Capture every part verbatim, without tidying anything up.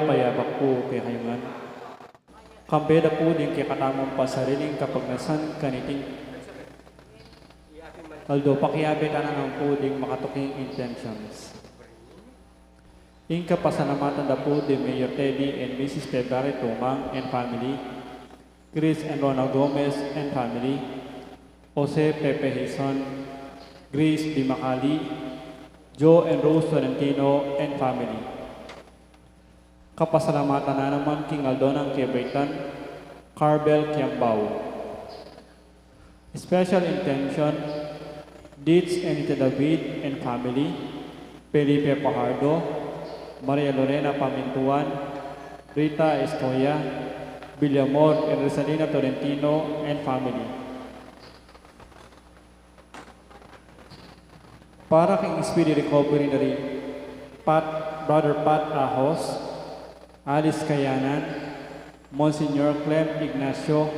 Payabak pu kekayu ngan. Kambe da pu ding kekatamung pasariling kapagnasan kaniting aldo, pakiabe tana naman pu ding makatuking intentions. Ing kapasalamatan da pu di Mayor Teddy and Missus February Tumang and family, Chris and Rona Gomez and family, Jose Pepe Hison, Grace Dimacali, Joe and Rose Tolentino and family. Kapasalamatan na naman king aldo nang kebaitan, Carbel Kiambao. Special intention, Ditz Enita David and family, Felipe Pajardo, Maria Lorena Pamintuan, Rita Estoya, Villamor and Rosalina Tolentino and family. Para king speedy recovery na ri Pat, Brother Pat Ahos, Alice Kayanan, Monsignor Clem Ignacio,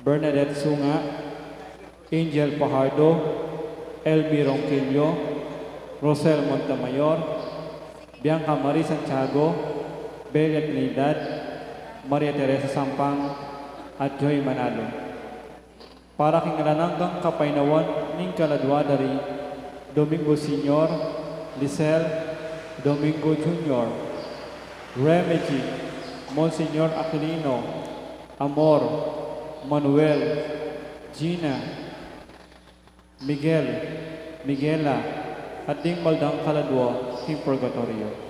Bernadette Sunga, Angel Pajardo, Elmi Ronquillo, Rosel Montemayor, Bianca Marie Santiago, Belia Trinidad, Maria Teresa Sampang, at Joy Manalo. Para king alang anggang kapaynawan ning kaladua da ri Domingo Senior, Lisel, Domingo Junior, Remedy, Monsignor Aquilino, Amor, Manuel, Gina, Miguel, Miguela, at ding maldang kaladua king purgatorio.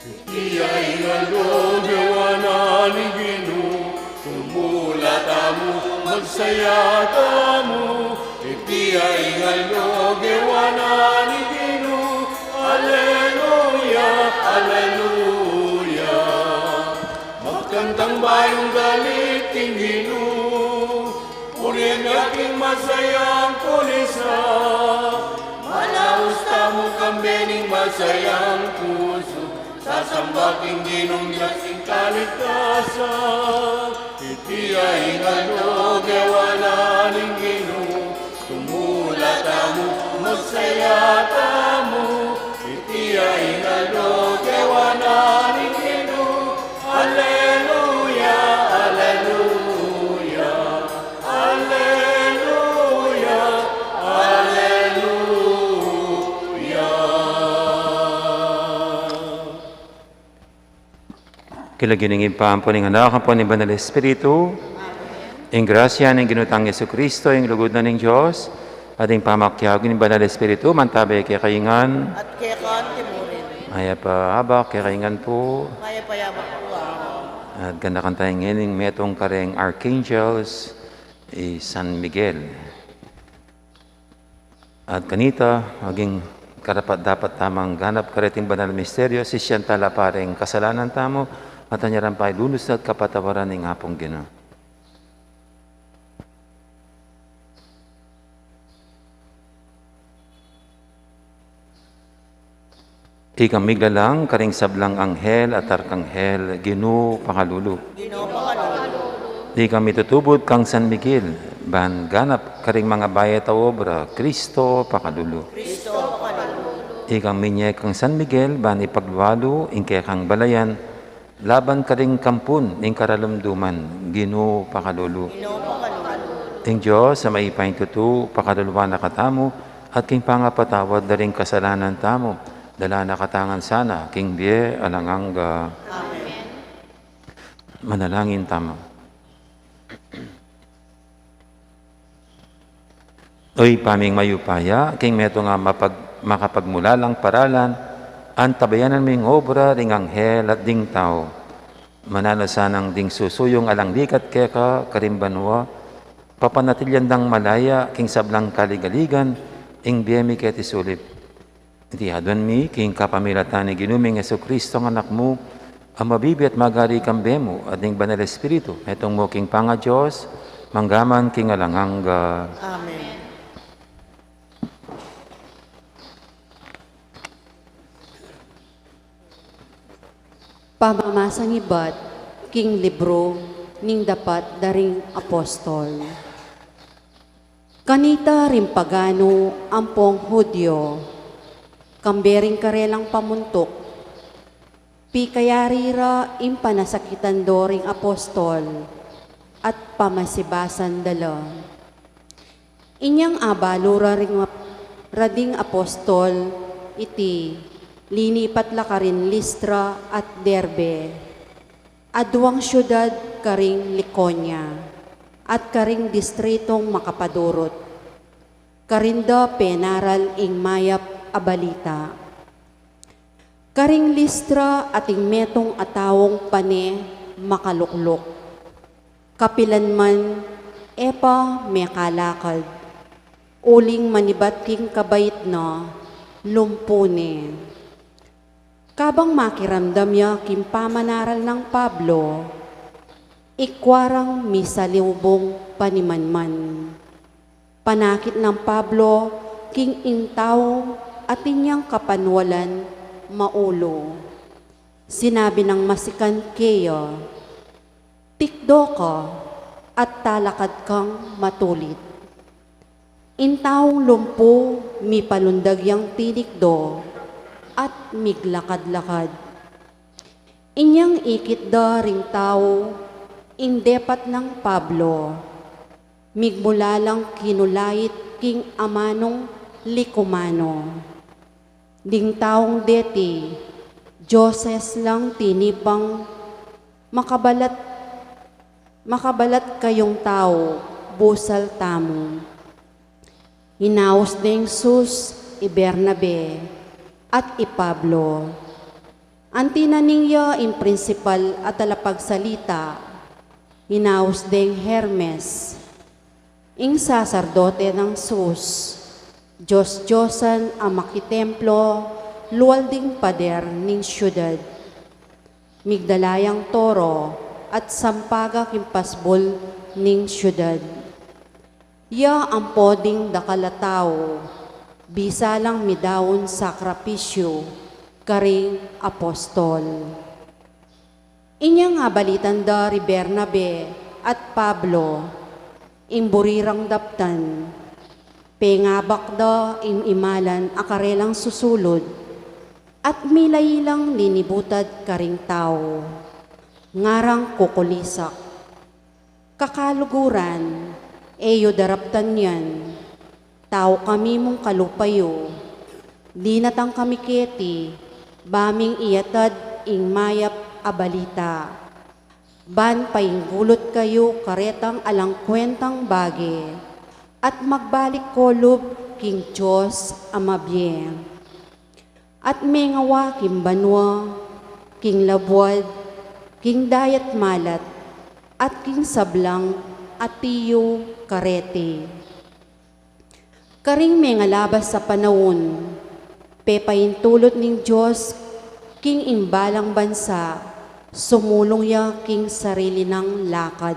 Iti ya ing aldo gewa na ning Ginu, tumula tamu, magsaya tamu. Iti ya ing aldo gewa na ning Ginu, aleluya, aleluya. Magkantang bayung dalit king Ginu, purian ya king masayang pulisan. Manaus tamu kambe ning masayang pusu, sasamba king Ginung Dios king kaligtasan. Iti ya ing aldo gewa na ning Ginu, tumula tamu, magsaya tamu. Iti ya ing aldo gewa na ning Ginu, aleluya, aleluya, aleluya, aleluya. King lagyu ning Ibpa, ampo ning Anak, ampo ning Banal Espiritu. Ing grasya ning Ginu tang Jesucristo, ing lugud na ning Dios, at ing pamakiabe ning Banal Espiritu, mantabe kekayu ngan. At keka naman murin. Mayap a abak kekayu ngan pu. Mayap a abak pu. At ganakan taya ngeni ing metung kareng Archangels, i San Miguel. At kanita, maging karapat-dapat tamang ganap kareting banal a misteryo, sisian tala pa ring kasalanan tamu, at anya rang pailunus na at kapatawaran ning Apung Ginu. Ikang miglalang karing sablang anghel at arkanghel, Ginu, pakalulu. Ginu, pakalulu. Ikang mitutubud kang San Miguel, ban ganap karing mangabayat a obra, Kristo, pakalulu. Kristo, pakalulu. Ikang minye kang San Miguel, ban ipaglualu ing kekang balayan, laban karing kampun ning karalumduman, Ginu, pakalulu. Ginu, pakalulu. Ing Dios a mayupayang tutu, pakaluluan na katamu, at king pangapatawad da ring kasalanan tamu, dala na katamu ngan sana king bie alang angga. Amen. Manalangin tamu. O Ibpa ming mayupaya, king metung a mapag-, makapagmulalang paralan, antabayanan mu ing obra ring anghel at ding tau. Mananu sanang ding susuyung alang likat keka karing banua, papanatilian dang malaya king sablang kaligaligan ing bie mi keti sulip. Iti aduan mi king kapamilatan ning Ginu ming Jesucristo a Anak mu, a mabibie at magari kambe mu at ning Banal Espiritu, metung mu king pangaDios, mangga man king alang angga. Amen. Pamamasan ibat king libru ning Dapat da ring Apostol. Kanita ring paganu ampong Judio, kambe ring karelang pamuntuk, pikayari ra ing panasakitan do ring apostol at pamasibasan da la. Inyang abalu ra ring ap-, ra ding apostol iti, linipat la karin Listra at Derbe, aduang siudad karing Likonia, at karing distritong makapadurut. Karin da penaral ing mayap a balita. Karing Listra ating metung a taung pane makalukluk. Kapilan man, e pa mekalakad. Uling manibat king kabait na, lumpu ne. Kabang makiramdam ya king pamanaral nang Pablo, ikwa rang misalubung panimanman. Panakit nang Pablo king ing tau atin yang kapanwalan maulu. Sinabi nang masikan keya, "Tikdo ka at talakad kang matulit." Ing taung lumpu mipalundag yang tinikdo at miglakad-lakad. Inyang ikit da ring tau ing depat nang Pablo, migmula lang kinulait king amanung likumanu. Ding taung deti, dioses lang tinipang, makabalat, makabalat kayung tau, busal tamu. Inaus deng Jesus i Bernabe at i Pablo. Anti na ning ya ing prinsipal a talapagsalita, inaus deng Hermes, ing saserdote nang Sus, dios-diosan a makitemplo lual ding pader ning siudad. Migdala yang toro at sampaga king pasbul ning siudad. Ya ampo ding dakal a tau, bisa lang midaun sakripisyu karing apostol. Inyang abalitan da ri Bernabe at Pablo ing buri rang daptan, pengabak da ing imalan a karelang susulud, at milai lang linibutad karing tau, ngarang kukulisak. Kakaluguran, e yu daraptan yan, tau kami mung kalupa yu, dinatang kami keti, ba ming iatad ing mayap a balita. Ban painggulut kayu karetang alang kuentang bage, at magbalik kolub king Dios a mabie. At mengawa king banua, king labuad, king dayat malat, at king sablang atiu kareti. Karing mengalabas a panaun, pepaintulut ning Dios king imbalang bansa, sumulung ya king sarili nang lakad.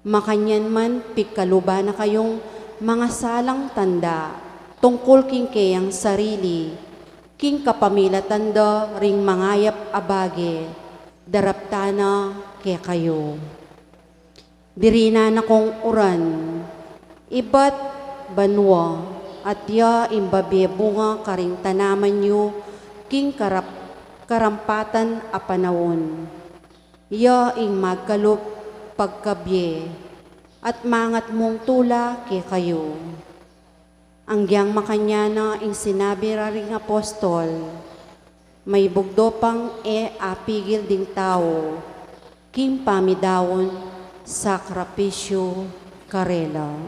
Makanyan man pigkaluban na kayung mangasalang tanda tungkul king keyang sarili, king kapamilatan da ring mangayap a bage, daraptan na kekayu. Dirinan na kung uran, ibat banua, at ya ing babie bunga karing tanaman yu king karap-, karampatan a panaun. Ya ing magkalup pagkabie, at mangat mung tula kekayu. Anggiyang makanyan na ing sinabi ra ring apostol, maibugdo pang e apigil ding tau king pamidaun sakripisyu karela.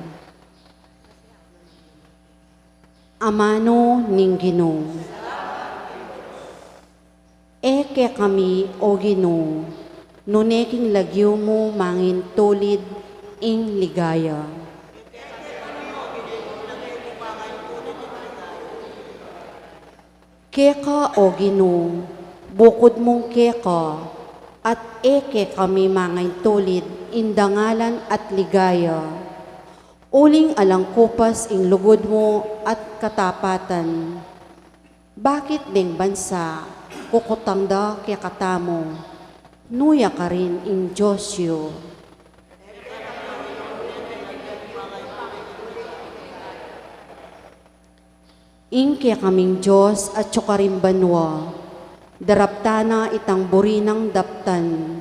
Amanu ning Ginu. E kekami, O Ginu, nune king lagyu mu mangintulid ing ligaya. Keka, O Ginu, bukud mung keka, at e kekami mangintulid ing dangalan at ligaya, uling alang kupas ing lugud mu at katapatan. Bakit deng bansa kukutang da kekatamu, nu ya karin ing Dios yu? Ing kekaming Dios atyu karing banua, daraptan na itang buri nang daptan,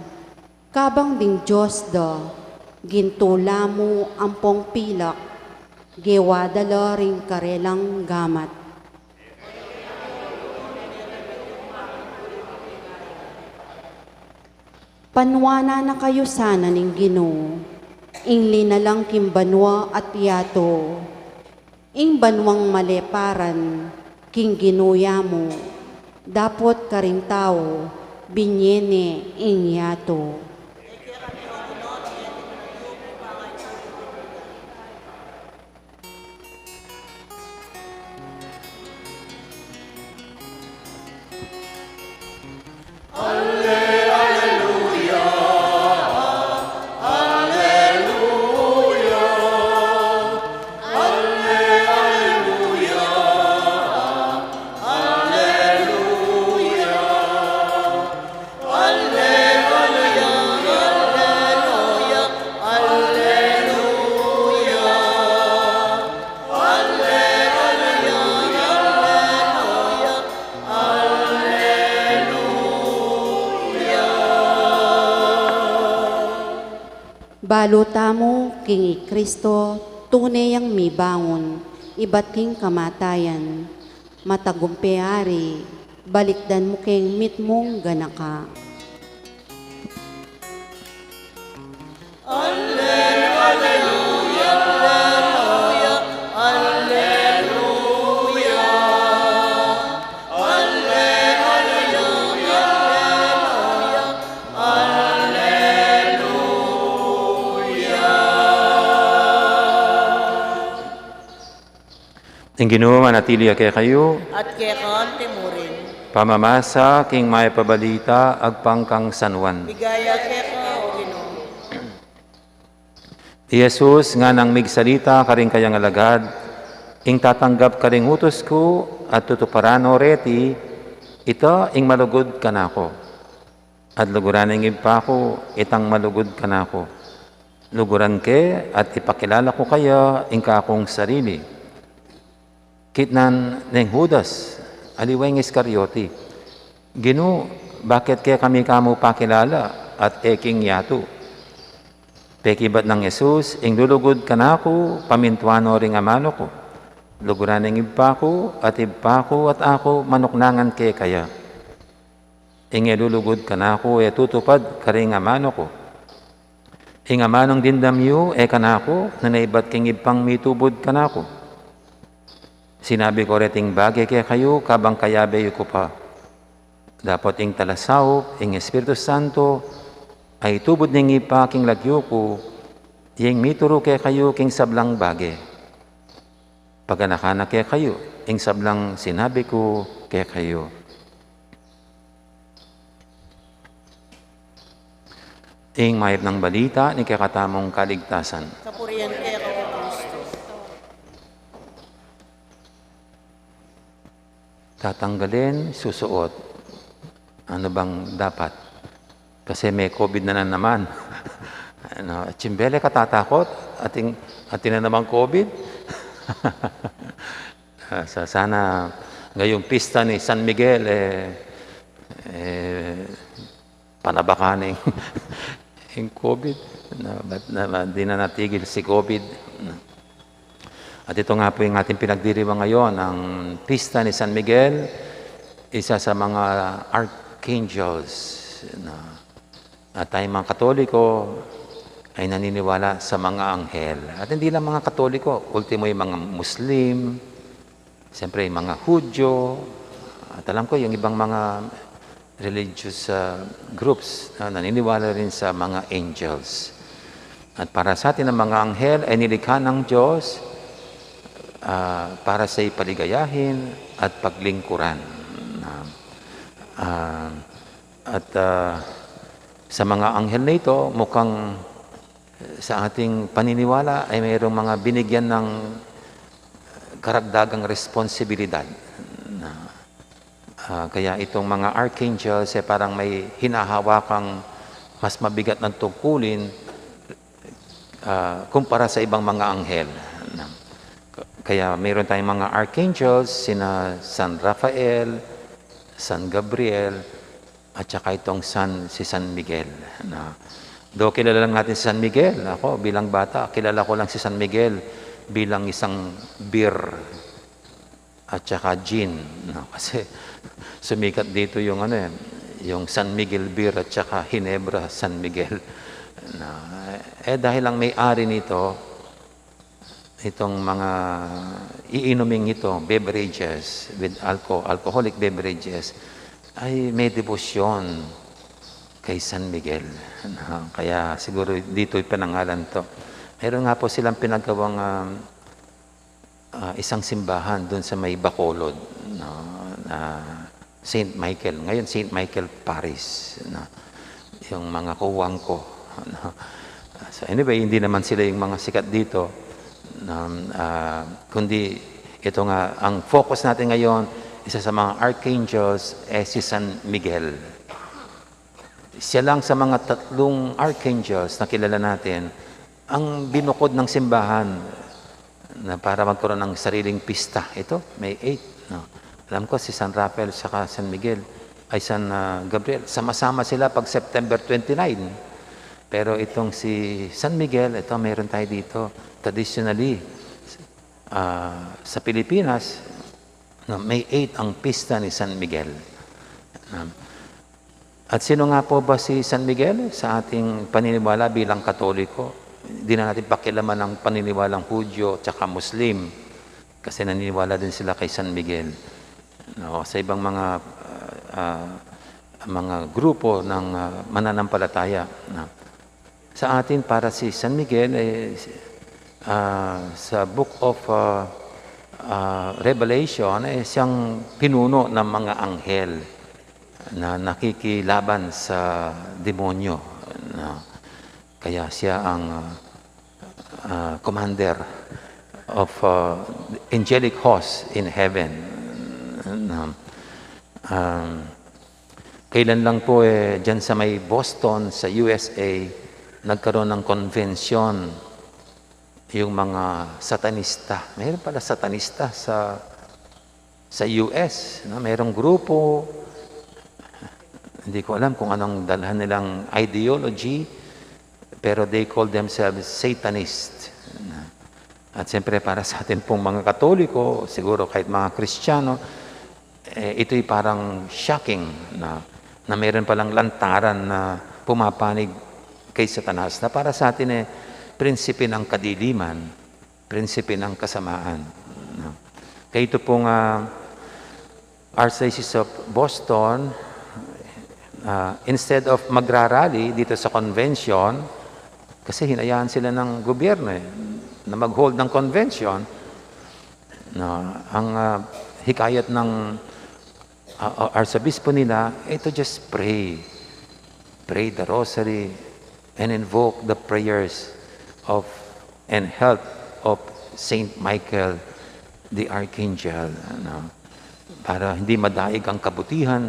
kabang ding dios da, gintula mu ampong pilak, gewa da la ring karelang gamat. Panuanan na kayu sana ning Ginu, ing linalang king banua at yatu. Ing banuang maleparan king Ginu ya mu, dapot karing tau binie ne ing yatu. Balu tamu king i Kristo, tune yang mibangun ibat king kamatayan, matagumpe a ari, balikdan mu keng mitmung ganaka. Ing Ginu manatili ya kekayu. At keka mu rin. Pamamasa king mayap a balita agpang kang San Juan. Ligaya keka, O Ginu. I Jesus nganang migsalita karing kayang alagad, ing tatanggap karing utus ku at tutuparan no reti, ita ing malugud kanaku. At luguran ning Ibpa ku, itang malugud kanaku. Luguran ke at ipakilala ku kaya ing kakung sarili. Kitnan neng Judas, aliwa ing Iscariote, "Ginu, bakit ke kami kamu pakilala at e king yatu?" Pekibat nang Jesus, "Ing lulugud kanaku, pamintuan no ring amanu ku. Luguran ning Ibpa ku, at Ibpa ku at aku manuknangan kekaya. Ing e lulugud kanaku, e tutupad karing amanu ku. Ing amanung dimdam yu, e kanaku, nune ibat king Ibpang mitubud kanaku. Sinabi ku reting bage kekayu, kabang kayabe yu ku pa. Dapot ing Talasaup, ing Espiritu Santo, a itubud ning Ibpa king lagyu ku, ya ing mituru kekayu king sablang bage. Paganakan na kekayu ing sablang sinabi ku kekayu." Ing mayap nang balita ning kekatamung kaligtasan. Kapurian keka, O Kristo. Tatanggalin, susuot. Ano bang dapat? Kasi may COVID na, na naman. Ano, tsimbele ka tatakot? Ating, ating na namang COVID? Ah, sa-, sana ngayong pista ni San Miguel, eh, eh, panabakan ing, ing COVID. Na, ba't na, ba't di na natigil si COVID? Na. At ito nga po yung ating pinagdiriwang ngayon, ang pista ni San Miguel, isa sa mga archangels. Na, at tayong mga Katoliko ay naniniwala sa mga anghel. At hindi lang mga Katoliko, ultimo yung mga Muslim, siyempre yung mga Hudyo, at alam ko yung ibang mga religious, ah, groups na naniniwala rin sa mga angels. At para sa atin, ang mga anghel ay nilikha ng Diyos, ah, para sa ipaligayahin at paglingkuran. Ah, ah, at, ah, sa mga anghel na ito, mukhang sa ating paniniwala ay mayroong mga binigyan ng karagdagang responsibilidad. Na, ah, kaya itong mga archangels ay parang may hinahawakang mas mabigat ng tungkulin, ah, kumpara sa ibang mga anghel. Na, k-, kaya mayroon tayong mga archangels, sina San Rafael, San Gabriel, at saka itong San, si San Miguel. Na, do kilala lang natin si San Miguel. Ako, bilang bata, kilala ko lang si San Miguel bilang isang beer at saka gin, no? Kasi sumikat dito yung ano, eh, yung San Miguel beer at saka Ginebra San Miguel. Na, eh, dahil ang may-ari nito, itong mga iinuming ito, beverages with alco-, alcoholic beverages, ay may debosyon kay San Miguel. Na, kaya siguro dito ipinangalan 'to. Meron nga po silang pinagawang, um, ah, isang simbahan dun sa may Bacolod, no, na Saint Michael. Ngayon, Saint Michael Paris, no? Yung mga kuwang ko, no? So anyway, hindi naman sila yung mga sikat dito, no? Ah, kundi ito nga, ang focus natin ngayon, isa sa mga archangels, eh, si San Miguel. Siya lang sa mga tatlong archangels na kilala natin ang binukod ng simbahan na para magkaroon ng sariling pista. Ito, May eight, no? Alam ko si San Rafael saka San Miguel, ay San, ah, Gabriel, sama-sama sila pag September twenty-nine. Pero itong si San Miguel, ito meron tayo dito. Traditionally, ah, sa Pilipinas, no, May eight ang pista ni San Miguel. Um, at sino nga po ba si San Miguel sa ating paniniwala bilang Katoliko? Hindi na natin pakialaman ang paniniwalang Hudyo at saka Muslim kasi naniniwala din sila kay San Miguel. No, sa ibang mga, ah, ah, mga grupo ng, ah, mananampalataya, no? Sa atin, para si San Miguel, eh, ah, sa Book of, ah, ah, Revelation, eh, siyang pinuno ng mga anghel na nakikilaban sa demonyo, no? Kaya siya ang, ah, ah, commander of, ah, angelic host in heaven, no? Um, kailan lang po, eh, dyan sa may Boston, sa U S A, nagkaroon ng convention yung mga satanista. Mayroon pala satanista sa, sa U S, no? Mayroong grupo, hindi ko alam kung anong dalhan nilang ideology, pero they call themselves Satanist. At siyempre, para sa atin pong mga Katoliko, siguro kahit mga Kristiyano, eh, ito'y parang shocking na, na meron palang lantaran na pumapanig kay Satanas, na para sa atin, eh, prinsipe ng kadiliman, prinsipe ng kasamaan, no? Kaya ito pong, ah, Archdiocese of Boston, ah, instead of magrarally dito sa convention, kasi hinayaan sila ng gobyerno, eh, na mag-hold ng convention, no? Ang, ah, hikayat ng, ah, ah, arsobispo nila, eh, to just pray. Pray the rosary and invoke the prayers of and help of Saint Michael the Archangel, ano, para hindi madaig ang kabutihan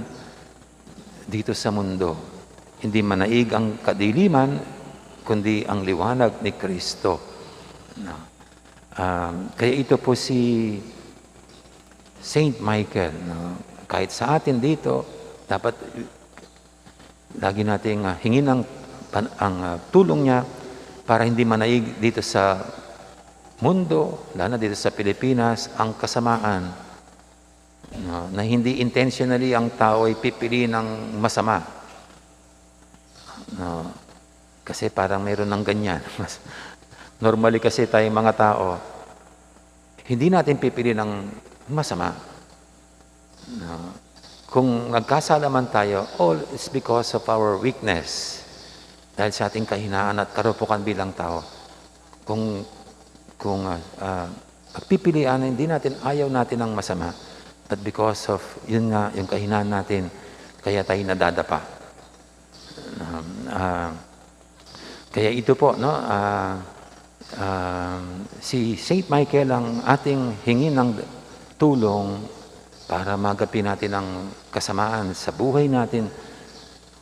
dito sa mundo. Hindi manaig ang kadiliman, kundi ang liwanag ni Kristo. No? Um, kaya ito po si Saint Michael, no? Kahit sa atin dito, dapat lagi nating, ah, hingin ang pan-, ang, ah, tulong niya para hindi manaig dito sa mundo, lalo na dito sa Pilipinas, ang kasamaan. No? Na hindi intentionally ang tao ay pipili ng masama. No? Kasi parang meron ng ganyan. Mas, normally kasi tayong mga tao, hindi natin pipili ng masama. No? Kung nagkasala man tayo, all is because of our weakness. Dahil sa ating kahinaan at karupukan bilang tao. Kung, kung, ah, ah, pagpipilian na hindi natin, ayaw natin ng masama. But because of, yun nga, yung kahinaan natin, kaya tayo nadadapa. Um, ah, kaya ito po, no, ah, um, si Saint Michael ang ating hingin ng tulong para magapi natin ang kasamaan sa buhay natin,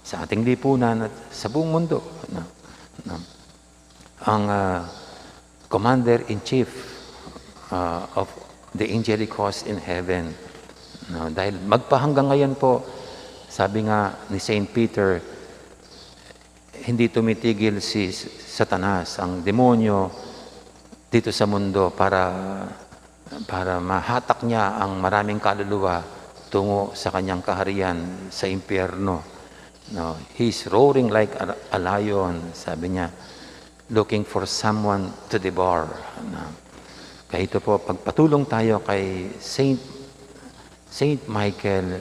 sa ating lipunan at sa buong mundo, no? No? Ang, ah, Commander-in-Chief, ah, of the angelic host in heaven. No? Dahil magpahanggang ngayon po, sabi nga ni Saint Peter, hindi tumitigil si Satanas, ang demonyo, dito sa mundo para, para mahatak niya ang maraming kaluluwa tungo sa kanyang kaharian sa impyerno. No? He's roaring like a, a lion, sabi niya, looking for someone to devour. No? Kaya ito po, pagpatulong tayo kay Saint, Saint Michael,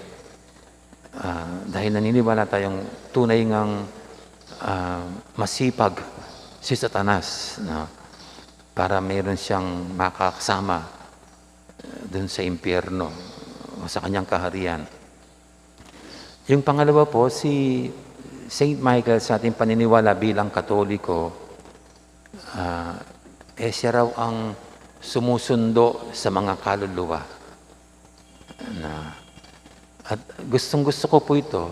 ah, dahil naniniwala tayong tunay ngang, ah, masipag si Satanas, no? Para meron siyang makakasama, ah, dun sa impyerno o sa kanyang kaharian. Yung pangalawa po, si Saint Michael sa ating paniniwala bilang Katoliko, ah, eh, siya raw ang sumusundo sa mga kaluluwa. Na, at gustong-gusto ko po ito,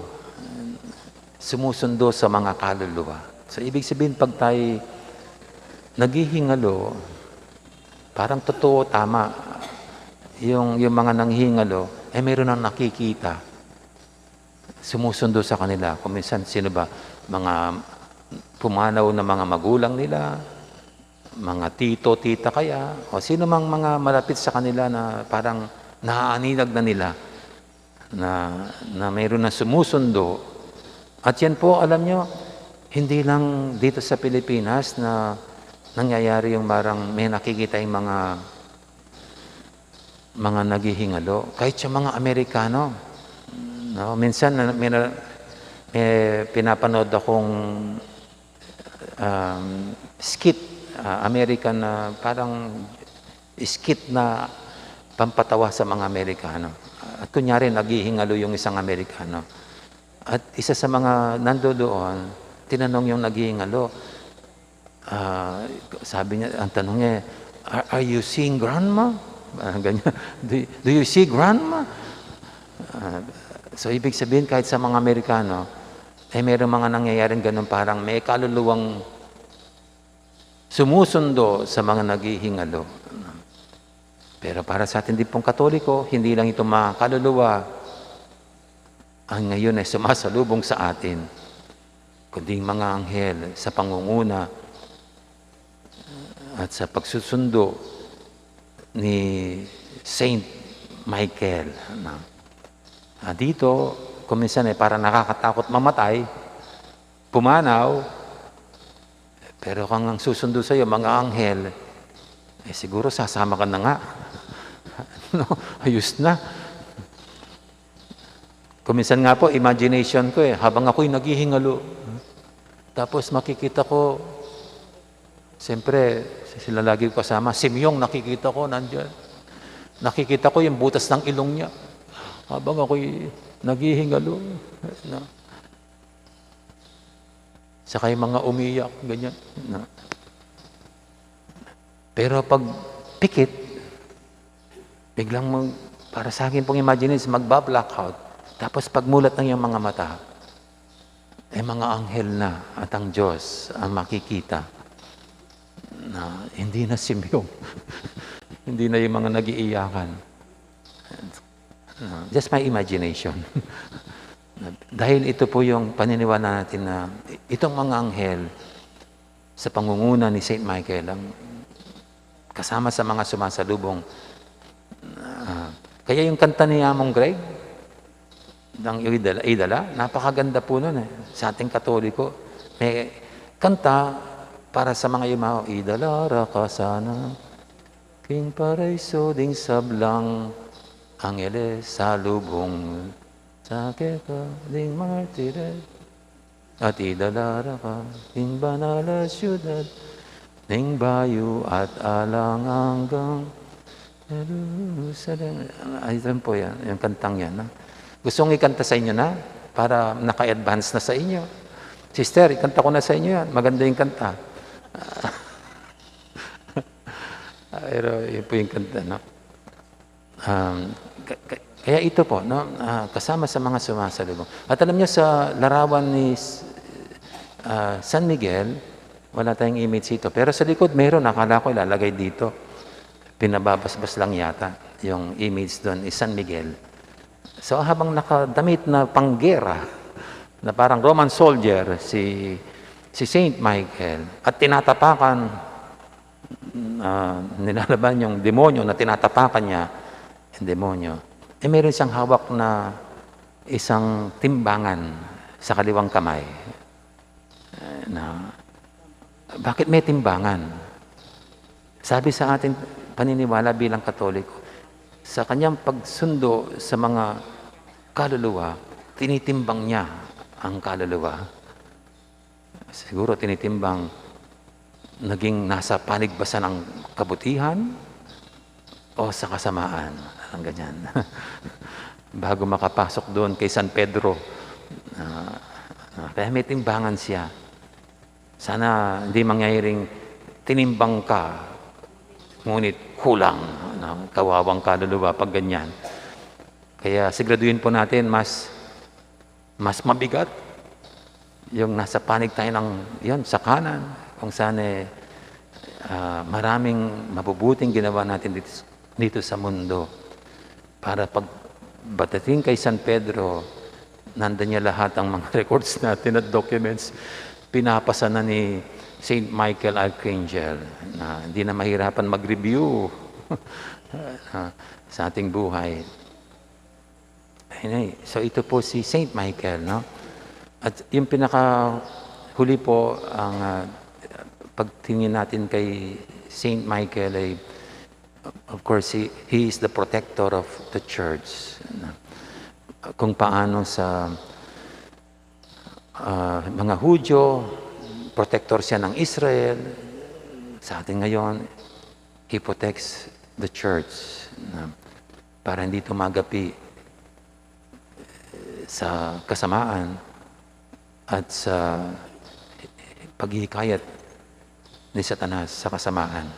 sumusundo sa mga kaluluwa. So, ibig sabihin, pag tayo naghihingalo, parang totoo, tama, yung, yung mga nanghihingalo, eh, meron nang nakikita. Sumusundo sa kanila. Kung minsan, sino ba? Mga pumanaw na mga magulang nila, mga tito, tita kaya, o sino mang mga malapit sa kanila na parang naaaninag na nila na, na mayroon na sumusundo. At yan po, alam nyo, hindi lang dito sa Pilipinas na nangyayari yung parang may nakikita yung mga, mga naghihingalo. Kahit yung mga Amerikano, no? Minsan, na-, may, na-, may pinapanood akong, um, skit, ah, American na parang skit na pampatawa sa mga Amerikano. At kunyari, naghihingalo yung isang Amerikano. At isa sa mga nandoon, tinanong yung naghihingalo, ah, sabi niya, ang tanong niya, "Are, are you seeing grandma?" Ah, ganyan. "Do, do you see grandma?" Ah, so, ibig sabihin, kahit sa mga Amerikano, eh, merong mga nangyayaring ganun, parang may kaluluwang sumusundo sa mga naghihingalo. Pero para sa atin din pong Katoliko, hindi lang itong mga kaluluwa ang ngayon ay sumasalubong sa atin, kundi mga anghel sa pangunguna at sa pagsusundo ni Saint Michael. Na, ah, dito, kung minsan ay para nakakatakot mamatay, pumanaw, pero kung ang susundo sa'yo, mga anghel, eh, siguro sasama ka na nga. No? Ayos na. Kung minsan nga po, imagination ko eh, habang ako'y naghihingalo, tapos makikita ko, siyempre, sila lagi ko kasama, si Myung, nakikita ko, nandyan. Nakikita ko yung butas ng ilong niya habang ako'y naghihingalo. No? Saka yung mga umiyak, ganyan. No? Pero pag pikit, biglang mag-, para sa akin pong imagination, magba-blackout. Tapos pagmulat ng iyong mga mata, eh, mga anghel na at ang Diyos ang makikita na hindi na si Myung. Hindi na yung mga nag-iiyakan. Ah, just my imagination. Dahil ito po yung paniniwala natin na itong mga anghel sa pangunguna ni Saint Michael ang kasama sa mga sumasalubong. Ah, kaya yung kanta ni Among Greg, ng Idala, Idala, napakaganda po nun eh. Sa ating Katoliko, may kanta para sa mga yumaong, "Idala ra ka sana king paraiso ding sablang angeles salubong sa keka ding martires. At idala ra ka king banal a syudad ning bayu at alang anggang Jerusalem." Ay, yun po yan. Yung kantang yan. Ha? Gusto kong ikanta sa inyo na para naka-advance na sa inyo. Sister, ikanta ko na sa inyo yan. Maganda yung kanta. Pero yun po yung kanta, no? Um, ka-, ka-, kaya ito po, no? Ah, kasama sa mga sumasalubong. At alam nyo, sa larawan ni S-, ah, San Miguel, wala tayong image ito. Pero sa likod, meron. Akala ko ilalagay dito. Pinababasbas lang yata yung image doon, is San Miguel. So, habang nakadamit na panggera, na parang Roman soldier, si, si Saint Michael, at tinatapakan, ah, nilalaban yung demonyo, na tinatapakan niya yung demonyo, eh, meron siyang hawak na isang timbangan sa kaliwang kamay. Eh, na, bakit may timbangan? Sabi sa ating paniniwala bilang Katoliko, sa kanyang pagsundo sa mga kaluluwa, tinitimbang niya ang kaluluwa. Siguro tinitimbang naging nasa panig ba siya ng kabutihan o sa kasamaan. Ang ganyan. Bago makapasok doon kay San Pedro. Ah, ah, kaya may timbangan siya. Sana hindi mangyaring tinimbang ka, ngunit kulang, no? Kawawang kaluluwa pag ganyan. Kaya siguraduhin po natin mas, mas mabigat yung nasa panig tayo ng, yan, sa kanan, kung saan eh, ah, maraming mabubuting ginawa natin dito, dito sa mundo. Para pag batating kay San Pedro, nandun niya lahat ang mga records natin at documents. Pinapasa na ni Saint Michael Archangel na hindi na mahirapan mag-review ah, sa ating buhay. Anyway, so ito po si Saint Michael, no? At yung pinakahuli po, ang, ah, pagtingin natin kay Saint Michael ay, of course, he, he is the protector of the church, no? Kung paano sa, ah, mga Hudyo, protector siya ng Israel. Sa atin ngayon, he protects the church, no? para hindi tumagapi sa kasamaan at sa paghihikayat ni Satanas sa kasamaan.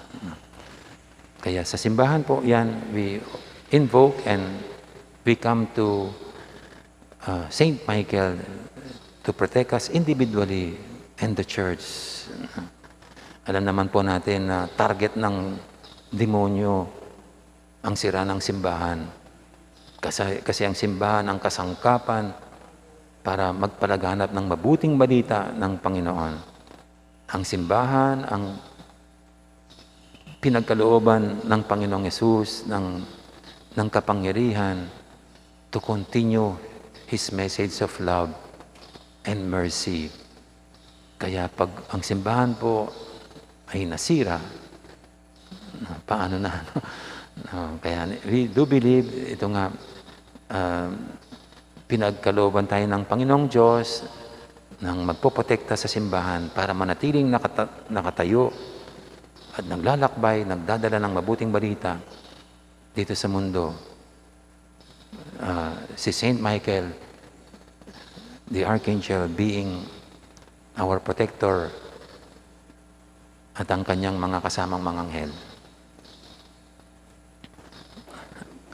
Kaya sa simbahan po yan, we invoke and we come to uh, Saint Michael to protect us individually and the church. Alam naman po natin na target ng demonyo ang sira ng simbahan. Kasi, kasi ang simbahan ang kasangkapan para magpalaganap ng mabuting balita ng Panginoon. Ang simbahan ang pinagkalooban ng Panginoong Yesus ng, ng kapangyarihan to continue His message of love and mercy. Kaya pag ang simbahan po ay nasira, na paano na? No? Ah, kaya we do believe ito nga, ah, pinagkalooban tayo ng Panginoong Diyos ng magpoprotekta sa simbahan para manatiling nakata-, nakatayo at naglalakbay, nagdadala ng mabuting balita dito sa mundo. Ah, si Saint Michael, the Archangel, being our protector, at ang kanyang mga kasamang mga anghel.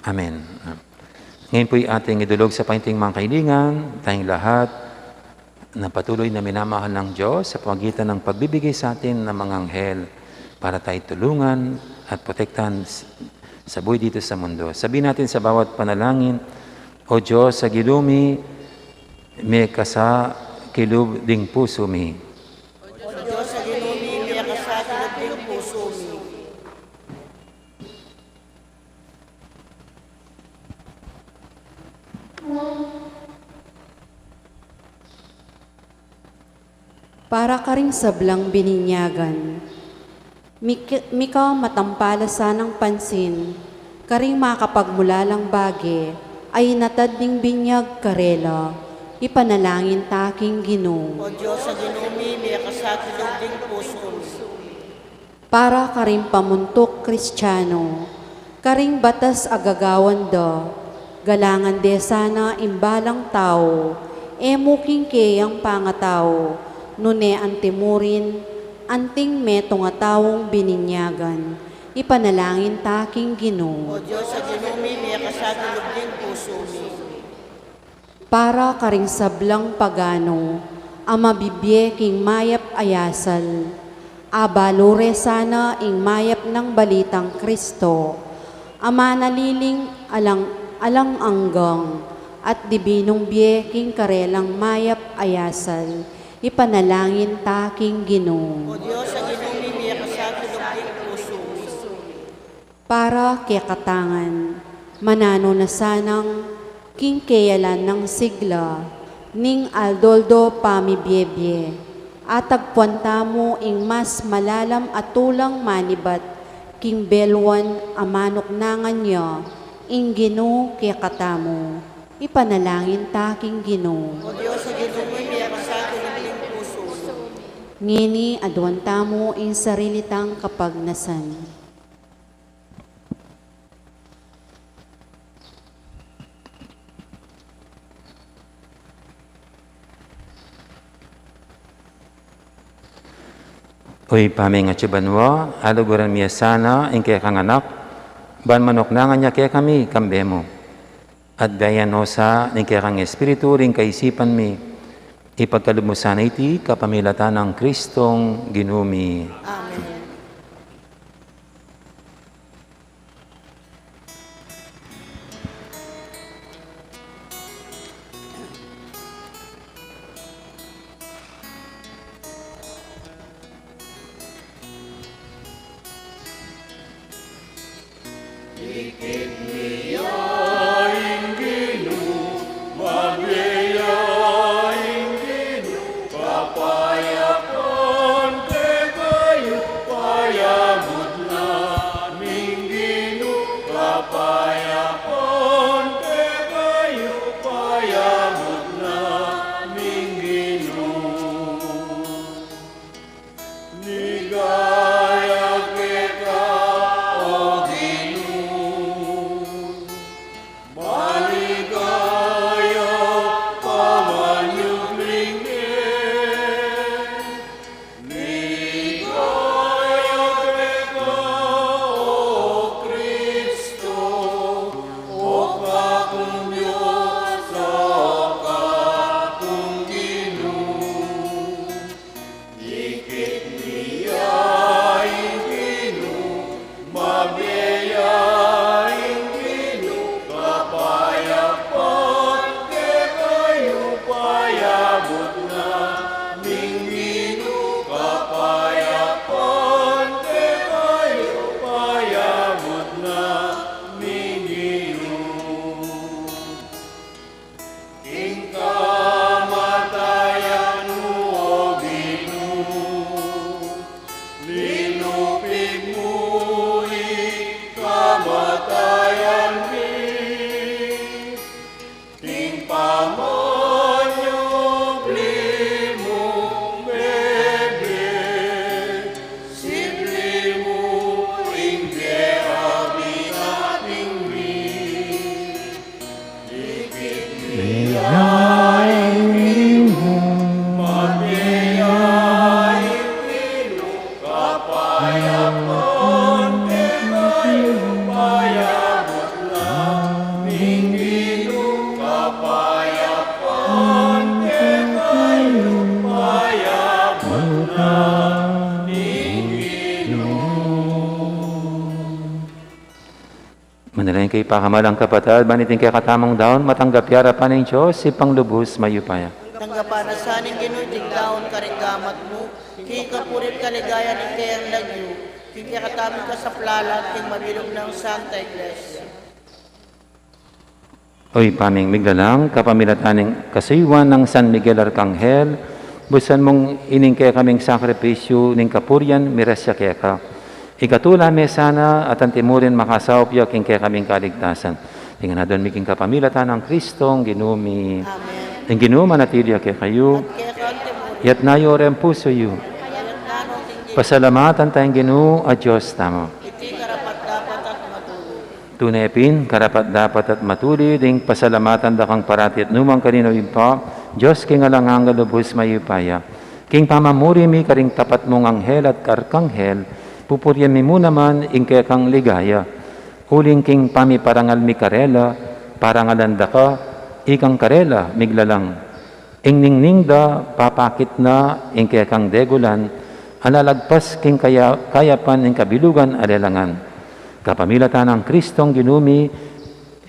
Amen. Ngayon po'y ating idulog sa painting mga kaibigan, tayong lahat na patuloy na minamahal ng Diyos sa pamagitan ng pagbibigay sa atin ng mga anghel para tayo tulungan at protektahan s-, sa buhay dito sa mundo. Sabihin natin sa bawat panalangin, "O Diyos, sa Ginu mi, mekasa kilub ding pusu mi." O Diyos, sa Ginu mi, mekasa kilub ding pusu mi. Para karing sablang bininyagan, mik-, mika matampala sanang pansin karing makapagmulalang bage a inatad ning binyag karela, ipanalangin ta king Ginu. O Diyos, sa Ginu mi, mekasa kilub ding pusu mi. Para karing pamuntuk Kristiano, karing batas a gagawan da, galangan de sana ing balang tau, e mu king keyang pangatau, nune anti mu rin, anting metung a taung bininyagan, ipanalangin ta king Ginu. O Diyos, sa Ginu mi, mekasa kilub ding pusu mi. Para karing sablang pagano a mabibie king mayap a yasal, abalu re sana ing mayap nang balitang Kristo, a manaliling alang, alang anggang at dibinung bie king karelang mayap a yasal, ipanalangin ta king Ginu. O Diyos, sa Ginu mi, mekasa kilub ding pusu mi. Para kekatang ngan, mananu na sanang king keyalan nang sigla, ning aldo-aldo pamibiebie, atagpuan tamu ing mas malalam a tulang manibat king beluan a manuknangan ya, ing Ginu kekatamu. Ipanalangin ta king Ginu. O Diyos, sa Ginu mi, mekasa kilub ding pusu mi. Ngeni, aduan tamu ing sarili tang kapagnasan. O Ibpa mi a atsu banua, aluguran mi ya sana ing kekang Anak, ban manuknangan ya kekami kambe mu. At gayan no sa ning kekang Espiritu ring kaisipan mi, ipagkalub mu sana iti kapamilatan nang Kristong Ginu mi. Amen. Ikit mi ya ing Ginu, mabie ya ing Ginu, kapayapan kekayu, payabut na ning Ginu, kapayapan kekayu, payabut na ning Ginu. Ligaya keka, O Ginu. Manalangin kayu, pakamalan kung kapatad, ban iting kekatamung daun matanggap ya arapan ning Dios, Ibpang lubus mayupaya. Tanggapan na sa ning Ginu iting daun karing gamat mu, king kapurian at kaligayan ning kayang lagyu, king kekatamung kasaplalan at king mabilug nang Santa Iglesia. O Ibpa ming miglalang, kapamilatan ning kasuyuan nang San Miguel Arkanghel, busan mung ining kekaming sakripisyu ning kapurian miras ya keka. Ikatula me sana at anti mu rin makasaup ya king kekaming kaligtasan. Iti ngan aduan mi king kapamilatan nang Kristong Ginu mi. Amen. Ing Ginu manatili ya kekayu. At keka mu rin. Iyatas yu ring pusu yu. Iyatas mu rin. Pasalamatan taya ing Ginu a Dios tamu. Iti karapat-dapat at matulid. Tune pin, karapat-dapat at matulid ing pasalamatan da kang parati at nu man karin, o Ibpa, Dios king alang angga, lubus mayupaya. King pamamuri mi karing tapat mung anghel at arkanghel, pupurian mi mu naman ing kekang ligaya. Uling king pamiparangal mi karela, parangalan da ka, ikang karela miglalang. Ing ningning da papakit na ing kekang degulan, a lalagpas king kaya-, kayapan ning kabilugan a lelangan. Kapamilatan nang Kristong Ginu mi,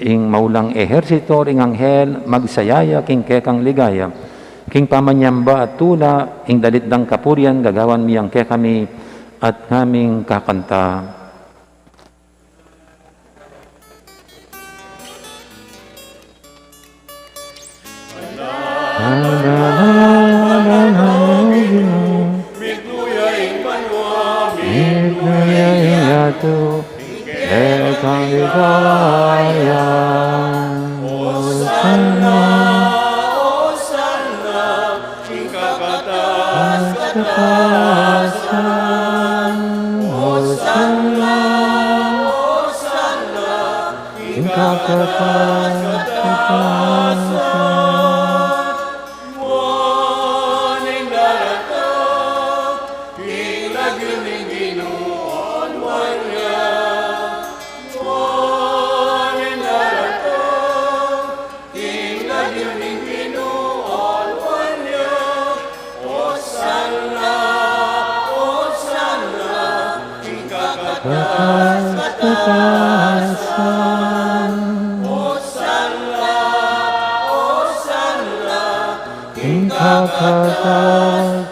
ing maulang ehersito ring anghel magsaya ya king kekang ligaya. King pamanyamba at tula, ing dalit dang kapurian gagawan mi yang kekami at ngaming kakanta. Migluya ing banua, migluya ing yatu, kekang ligaya. Hosanna, Hosanna, ing kakatas-katasan. Hosanna, Hosanna, ing kakatas-katasan. Nuan ing daratang, ing lagyu ning Ginu onuan ya. Nuan ing daratang, ing lagyu ning Ginu onuan ya. Hosanna, Hosanna, ing kakatas-katasan. Hosanna, Hosanna, ing kakatas-katasan.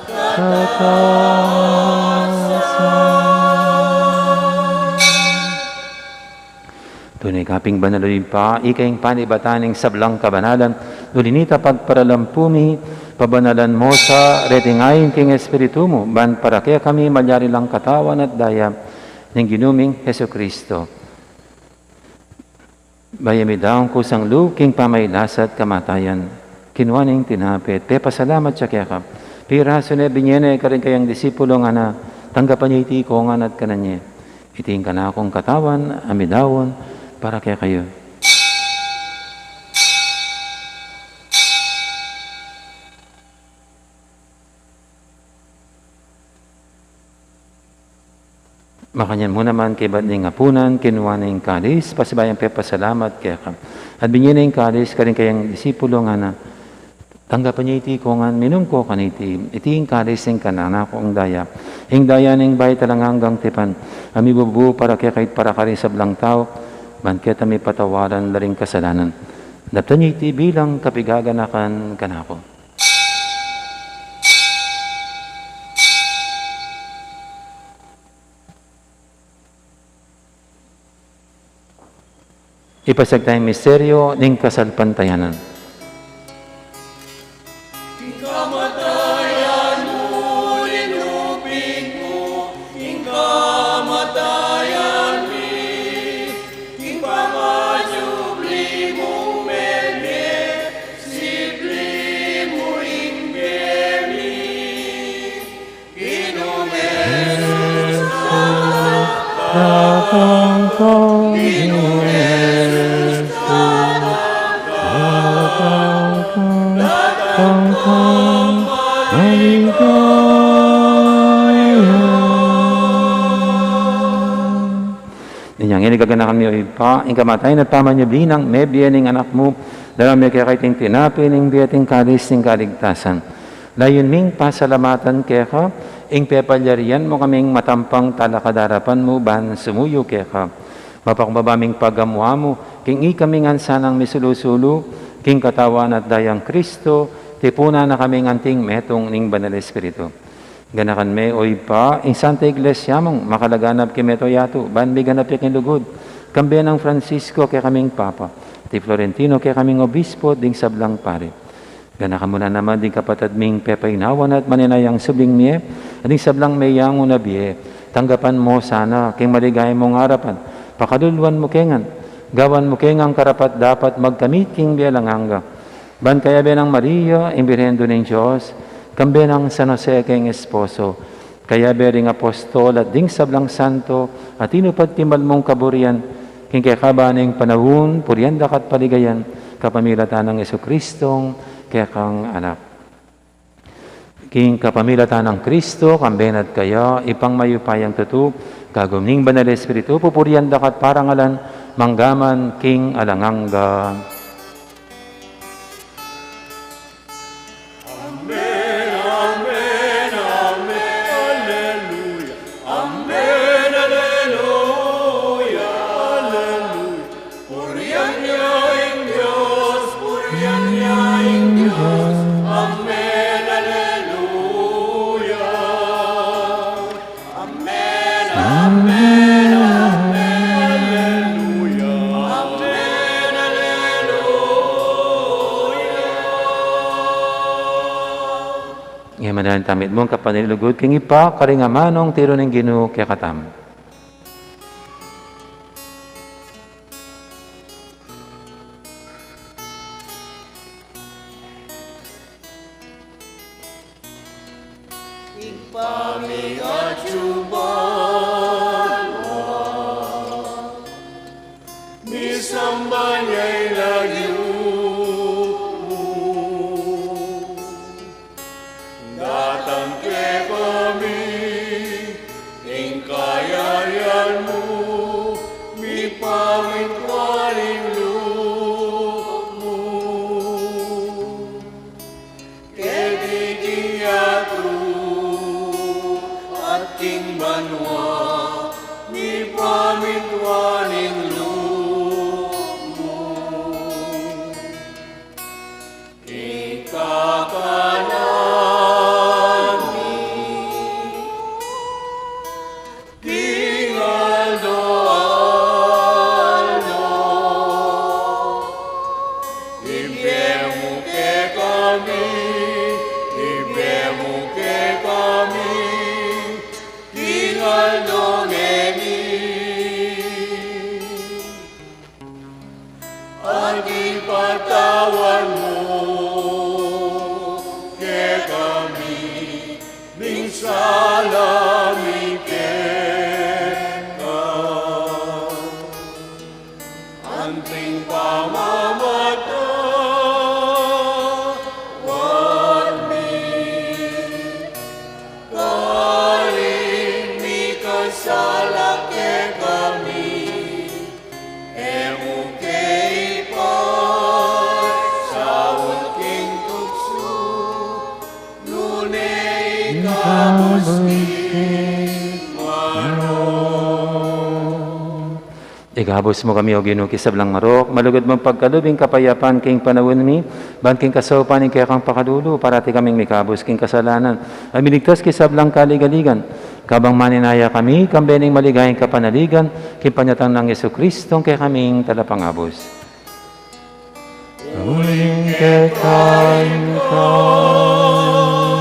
Tune ka pin banal, o Ibpa, ika ing panibatan ning sablang kabanalan, uli na nita pagparalampu mi, pabanalan mu sa reting ain king Espiritu mu, ban para kekami malyari lang katawan at daya ning Ginu ming Jesucristo. Bayu mi daun kusang lub king pamagkasakit at kamatayan, kinua ne ing tinape, pepasalamat ya keka, pirasu ne, binye ne karing kayang disipulo, ngana, tanggapan ye iti ikayu ngan at kanan ye. Iti ing kanakung katawan a midaun para kekayu. Makanyan mu naman kaybat ning apunan, kinua ne ing kalis, pasibayu yang pepasalamat keka, at binye ne ing kalis karing kayang disipulo, ngana, tanggapan ye iti ikayu ngan, minum kayu kaniti, iti ing kalis ning kanakung daya, ing daya ning bayu at alang anggang tipan, a mibubu para kekayu at para karing sablang tau, ban keta mipatawaran la ring kasalanan. Daptan ye iti bilang kapaganakan kanaku. Ipasiag taya ing misteryu ning kasalpantayanan. Ing kamatayan mu, linupig mu, ing kamatayan mi, ing pamanyubli mu, mebie, sibli mu ing bie mi. Ginung Jesus, Ginu Jesus, Ginu Jesus, Ang maligaya. Inya ngeni gaganakan mi, O Ibpa, ing kamatayan at pamanyubli nang mebie ning Anak mu, daraun mi keka iting tinape ning bie at ing kalis ning kaligtasan. Layun ming pasalamatan keka ing pepalyarian mu kaming matampang talakad king arapan mu ban sumuyu keka. Mapakumbaba ming pagamu-amu king ikami ngan sanang misulu-sulu king katawan at dayang Kristo, tipunan na kaming anting metung ning Banal Espiritu. Ganakan me, O Ibpa, ing Santa Iglesia mung makalaganap king mabilug a yatu, ban miganap ya king lugud, kambe nang Francisco kekaming Papa, at i Florentino kekaming Obispo, ding sablang pari. Ganakan mu na naman ding kapatad ming pepainawan at maninayang subling mie, at ding sablang meyangu na bie, tanggapan mu sana king maligaya mung arapan, pakaluluan mu ke ngan, gawan mu ke ngan karapat-dapat magkamit king bie alang angga. Ban kayabe nang Maria, ing Birhen Indu ning Dios, kambe nang San Jose king esposo, kayabe ring apostol at ding sablang santo a tinupad king mal mung kaburian, king kekaban ning panaun, purian da ka at paligayan, kapamilatan nang Jesucristong kekang Anak. King kapamilatan nang Kristo, kambe na at kaya, Ibpang mayupayang tutu, kagum ning Banal Espiritu, pupurian da ka at parangalan, mangga man king alang angga. Amen, amen, amen, aleluya. Amen, aleluya, aleluya. Purian ya ing Dios, purian ya ing Dios. Amen, aleluya. Amen, amen, amen, aleluya. Amen, aleluya. Ngeni manalangin tamu mitmung kapanilugud king Ibpa, karing amanung tiru ning Ginu kekatamu. Ibpa mi, atsu ka banua, misamban ya ing lagyu mu, datang kekami ing kayarian mu, mipamintuan ing lub mu keti king yatu at king banua, mipamintuan ing lub mu. Ing kakanan mi king aldo-aldo, ibie mu kekami, ibie mu kekami king aldo ngeni. At ipatawad mu kekami ding sala mi keka, anting pamamatawad mi karing mikasala kekami. E mu ke ipasaup king tuksu, nune ikabus king marok. Ikabus mu kami, O Ginu, king sablang marok, malugud mung pagkalub ing kapayapan king panaun mi, ban king kasaupan ning kekang pakalulu, parati kaming mikabus king kasalanan, at miligtas king sablang kaligaligan, kabang maninaya kami, kambe ning maligayang kapanaligan, king panyatang nang Jesucristong kekaming Talapangabus. Uling keka ing kayarian,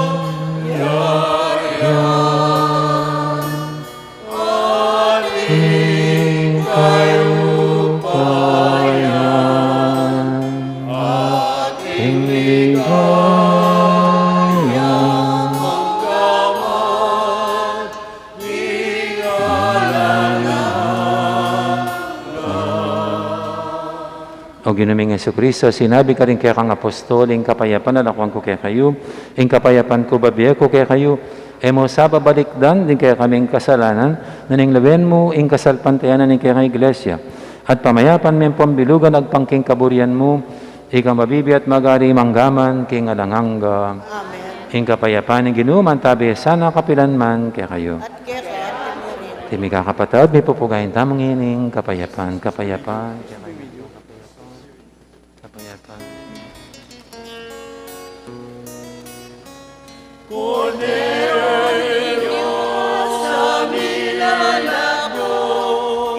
at ing kayupayan, at ing ligaya, mangga man king alang angga. O Ginu ming Jesucristo, sinabi karing kekang apostol, ing kapayapan lalakwan ku kekayu, ing kapayapan ku bibie ku kekayu, e mu sa babalikdan ding kekaming kasalanan, nune lawen mu ing kasalpantayanan ning kekang Iglesia, at pamayapan meng pambilugan agpang king kaburian mu, ika mabibie at mag-ari mangga man king alang angga. Amen. Ing kapayapan ning Ginu mantabi sana kapilan man kekayu. At keka mu rin. Iti mikakapatad, mipupugayan tamu ngening kapayapan, kapayapan, kapayapan. Kapayapan. Kordero ning Dios, a milalako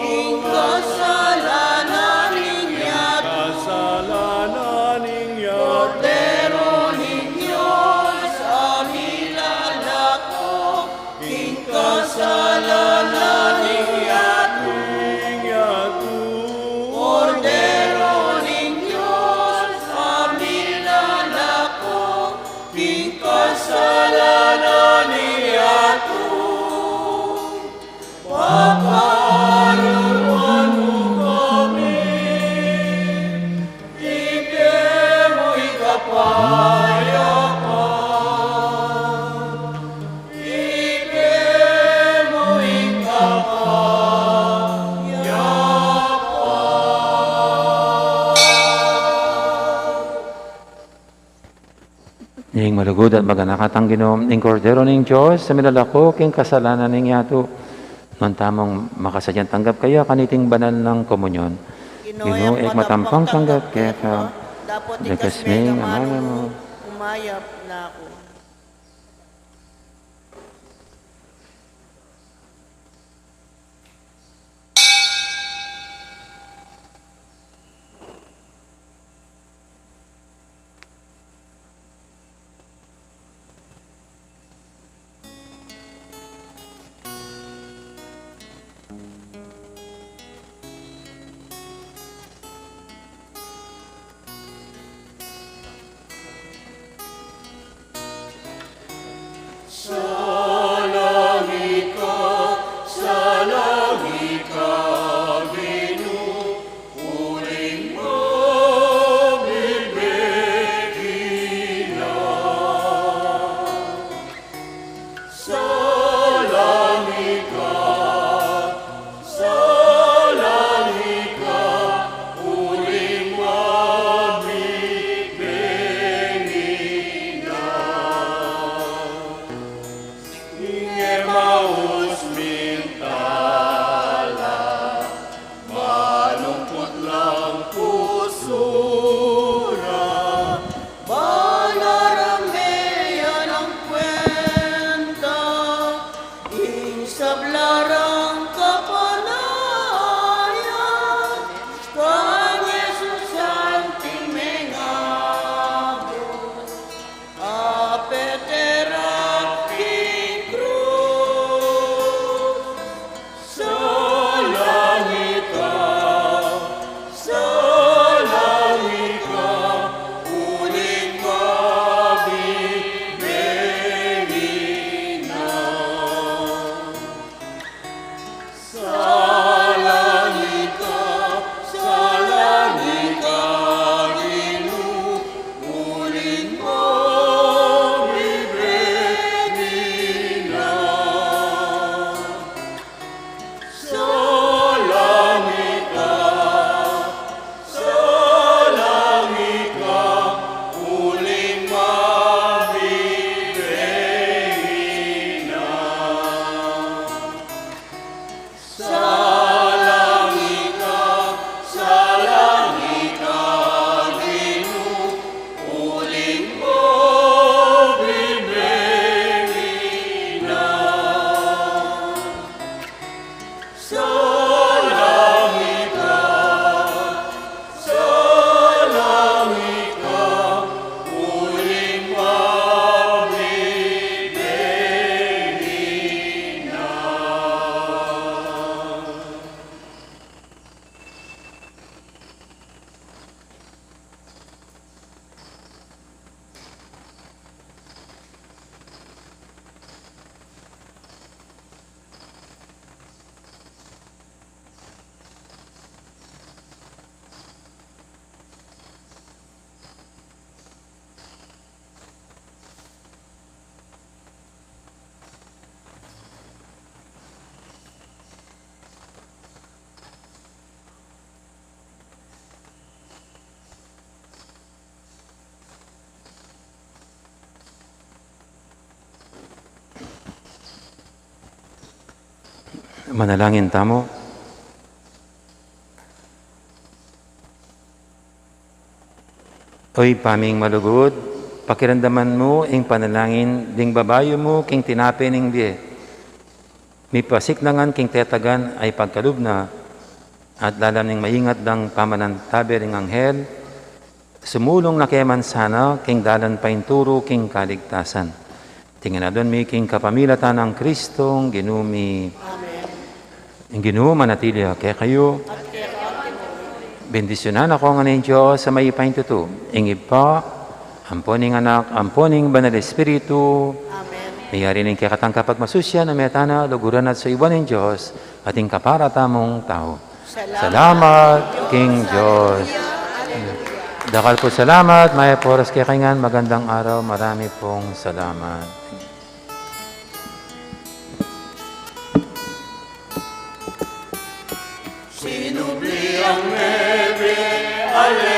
king kasalanan ning yatu. Kasalanan ning yatu. Kordero ning Dios, a milalako king kasalanan ning yatu. Ning yatu. Kordero ning Dios, a milalako king kasalanan ning yatu. Pakaluluan mu kami. Ibie mu ing kapayapan. Ibie mu ing kapayapan. Ing malugud at maganaka tang Ginu, ing Kordero ning Dios, a milalako king kasalanan ning yatu. Nuan tamung makasadyang tanggap kaya kaniting banal nang komunyon. Ginu, e ku matampang tanggap keka, dapot ikasme ing amanu mu, umayap na ku. Manalangin tamu. O Ibpa ming malugud, pakiramdaman mu ing panalangin ding babayu mu king tinape ning bie. Mipasiknangan king tetagan a pagkalub na, at lalam ning maingat dang pamanantabe ring anghel, sumulung na ke man sana king dalan paintulu king kaligtasan. Iti ngan adwan mi king kapamilatan nang Kristong Ginu mi. Amen. Ing Ginu manatili ya kekayu. Bendisyunan na kayu ngan ning Dios a mayupaya king tutu, ing Ibpa, ampo ning Anak, ampo ning Banal Espiritu. Amen. Miyari ning kekatang kapagmasusyan, mete na luguran at suyuan ning Dios, at ing kapara tamung tau. Salamat king Dios. Dakal pung salamat, mayap a oras kekayu ngan, magandang araw, marami pong salamat. Sinubli ang nebe, ale-